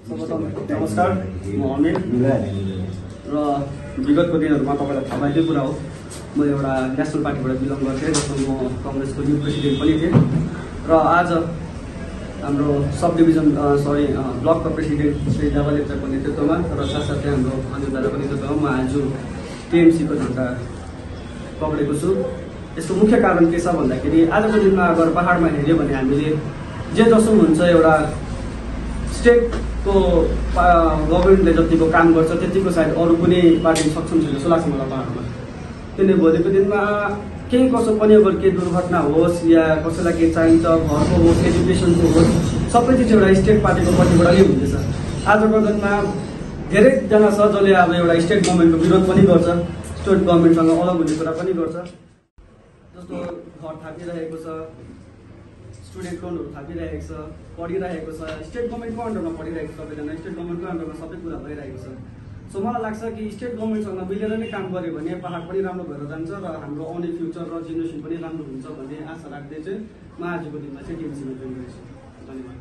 नमस्कार, म अमित र विगतको दिनहरुमा तपाईलाई थाहा भएकै कुरा हो म एउटा नेशनल पार्टीबाट बिलङ गर्थेँ जसमा म कांग्रेसको न्यू प्रेसिडेन्ट पनि थिएँ र आज हाम्रो सब डिभिजन ब्लकको प्रेसिडेन्ट श्री देवा लेप्चाको नेतृत्वमा र साथसाथै हाम्रो अन्जु दादाको नेतृत्वमा म आज टिएमसीको झण्डा पक्रेको छु। यसको मुख्य कारण के छ भन्दाखेरि आजको दिनमा अगर पहाडमा हेर्यो भने हामीले जे जसो हुन्छ एउटा स्टेटको गभर्नमेन्टले जतिको काम गर्छ त्यतिको सायद अरू कुनै पार्टी सक्षम छैन जस्तो लाग्छ मलाई पहाडमा। किनभने भोलिको दिनमा केही कसो पनि अगर केही दुर्घटना होस् या कसैलाई केही चाहिन्छ घरको होस् एजुकेसनको होस् सबै चिज एउटा स्टेट पार्टीको पछिबाट नै हुँदैछ। आजको दिनमा धेरैजना छ जसले अब एउटा स्टेट गभर्नमेन्टको विरोध पनि गर्छ, स्टेट गभर्नमेन्टसँग अलग हुने कुरा पनि गर्छ। जस्तो घर थापिरहेको छ, स्टुडेन्ट लोनहरू थापिरहेको छ, पढिरहेको छ, स्टेट गभर्नमेन्टको अन्डरमा पढिरहेको छ, सबैजना स्टेट गभर्नमेन्टको अन्डरमा सबै कुरा भइरहेको छ। सो मलाई लाग्छ कि स्टेट गभर्नमेन्टसँग मिलेर नै काम गर्यो भने पहाड पनि राम्रो भएर जान्छ र हाम्रो आउने फ्युचर र जेनेरेसन पनि राम्रो हुन्छ भन्ने आशा राख्दै चाहिँ म आजको दिनमा चाहिँ टिएमसीमा जोइन गरेको छु। धन्यवाद।